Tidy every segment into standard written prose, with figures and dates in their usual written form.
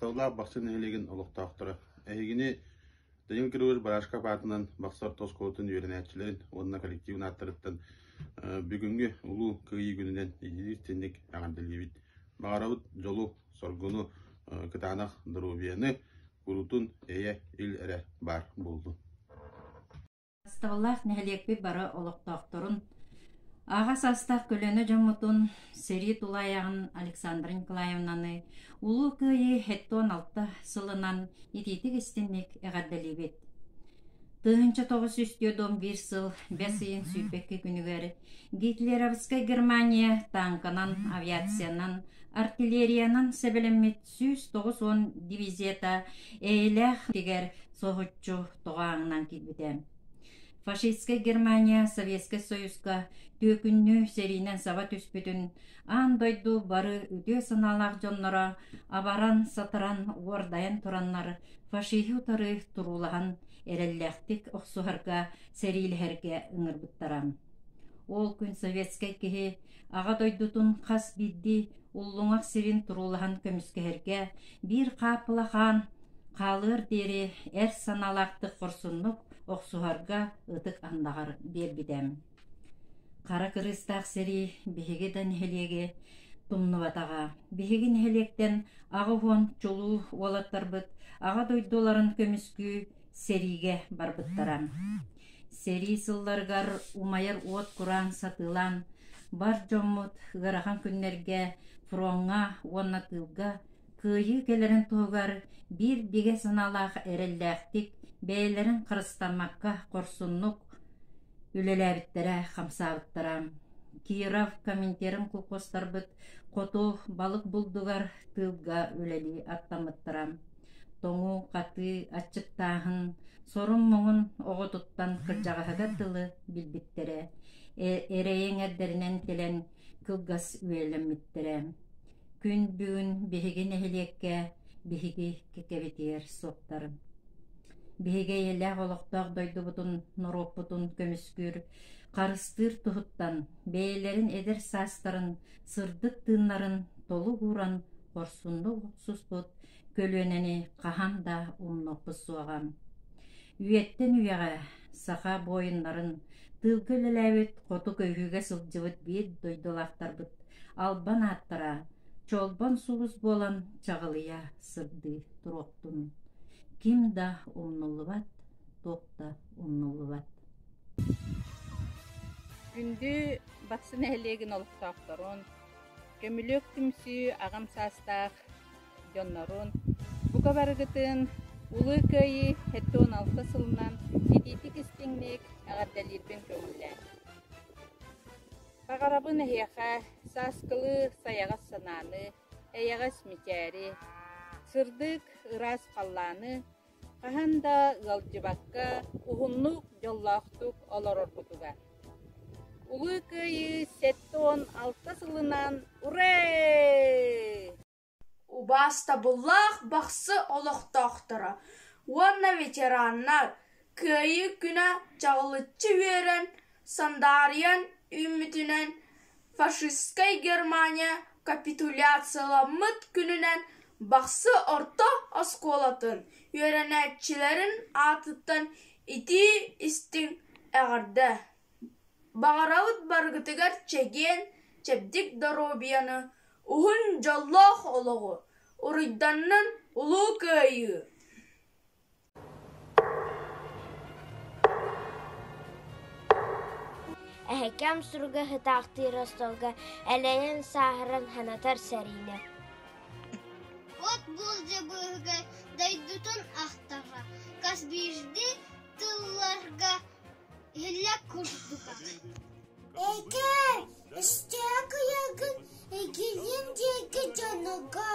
Убаастабыллаах Бахсы нэһилиэгин олохтоохторо, эһигини Данил Кириллович Барашков аатынан Бахсы орто оскуолатын үөрэнээччилэрин уонна коллективын ааттарыттан бүгүҥҥү Улуу Кыайыы күнүнэн итиитик эҕэрдэлиибит. Баҕарабыт дьолу, соргуну, кытаанах доруобуйаны, куруутун эйэ, ил эрэ баар буоллун. Астабыллаах нэһилиэкпит бары олохтоохторун, аҕа саастаах көлүөнэ дьоммутун, сэрии тулаайаҕын Александра Николаевнаны Улуу Кыайыы 76 сылынан итиитик-истиҥник эҕэрдэлиибит. 1941 сыл бэс ыйын сүүрбэкки күнүгэр Гитлеровскай Германия тааҥканан, авиациянан, артиллериянан сэбилэммит 190 дивизията эйэлээх тигэр соһуччу тоҕо ааҥнаан киирбитэ. Фашистскай Германия Советскай Союзка түөкүннүү сэриинэн саба түспүтүн аан дойду бары үтүө санаалаах дьонноро абаран-сатаран, уордайан тураннар фашиһы утары туруулаһан эрэллээхтик охсуһарга, сэриилэһэргэ ыҥырбыттара. Ол күн советскай киһи Аҕа дойдутун хас биирдии уллуҥах сирин туруулаһан көмүскэһэргэ биир хааппыла хаан хаалыар диэри эр санаалаахтык хорсуннук охсуһарга ытык андаҕар биэрбитэ. Хара кырыыстаах сэрии биһиги да нэһилиэги тумнубатаҕа. Биһиги нэһилиэктэн 80 чулуу уолаттарбыт Аҕа дойдуларын көмүскүү сэриигэ барбыттара. Сэрии сылларыгар умайар уот кураан сатыылаан, бар дьоммут ыарахан күннэргэ фроҥҥа уонна тыылга кыайыы кэлэрин туһугар биир бигэ санаалаах эрэллээхтик бэйэлэрин харыстаммакка хорсуннук үлэлээбиттэрэ, хамсаабыттара. Киров, Коминтерн колхозтарбыт хоту балык булдугар тыылга үлэлии аттаммыттара. Тоҥуу-хатыы, аччыктааһын, сорун-муҥун оҕотуттан кырдьаҕаһыгар дылы билбиттэрэ, эрэйи эҥэрдэринэн кэлэн кылгас үйэлэммиттэрэ. Күн бүгүн биһиги нэһилиэккэ биһиги кэкэбитигэр суохтар. Биһиги эйэлээх олохтоох дойдубутун, норуоппутун көмүскүүр, харыстыыр туһуттан бэйэлэрин эдэр саастарын сырдык тыыннарын толук ууран хорсуннук охсуспут көлүөнэни хаһан да умнуохпут суоҕа. Үйэттэн үйэҕэ саха буойуннарын тыылга үлэлээбит хоту көһүүгэ сылдьыбыт биир дойдулаахтарбыт албан ааттара чолбон сулус буолан чаҕылыйа сырдыы туруохтун. Ким да умнуллубат, туох да умнуллубат. Күндү Бахсы нэһилиэгин олохтоохторун, Көмүлүөк түмсүү аҕам саастаах дьоннорун, бука барыгытын Улуу Кыайыы 76 сылынан итиитик-истиҥник эҕэрдэлиирбин көҥүллээн. Баҕарабын эһиэхэ сааскылыы сайаҕас санааны, эйэҕэс мичээри, сырдык ыраас халлааны, хаһан да ыалдьыбакка уһуннук, дьоллоохтук олороргутугар. Улуу Кыайыы 76 сылынан урээ! Убаастабыллаах Бахсы олохтоохторо уонна ветераннар Кыайыы күнэ чаҕылыччы үөрэн, сандаарыйан үүммүтүнэн фашистскай Германия капитуляцияламмыт күнүнэн Бахсы орто оскуолатын үөрэнээччилэрин аатыттан итии-истиҥ эҕэрдэ! Баҕарабыт барыгытыгар чэгиэн, чэбдик доруобуйаны, уһун дьоллоох олоҕу, уруйданнын Улуу Кыайыы! Эһэкэм суруга сытаахтыыр остуолга элэйэн сааһыран санатар сэриинэ От буулдьа быыһыгар дойдутун ахтара, хас биирдии тылларга иһиллэ курдуга. Эгэ, өстөөх ыйагын эгилин диэки дьонуга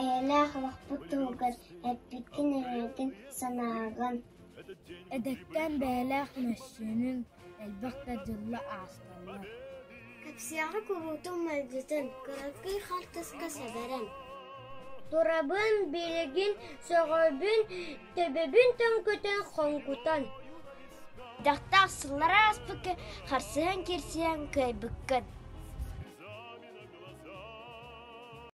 Эйэлээх олохпут туһугар эппиккин эрэйгин санааҕын Эдэттэн бэйэлээх мөссүөнүҥ элбэх да дьылла аасталлар Кэпсиэҕи куруутун мэлдьитин, кыракый хартыска сэбэрэн Турабын билигин сөҕөбүн, төбөбүн төҥкөтөн хоҥкутан Дьахтаах сыллары ааспыкка харсыһан киирсиһэн кыайбыккын.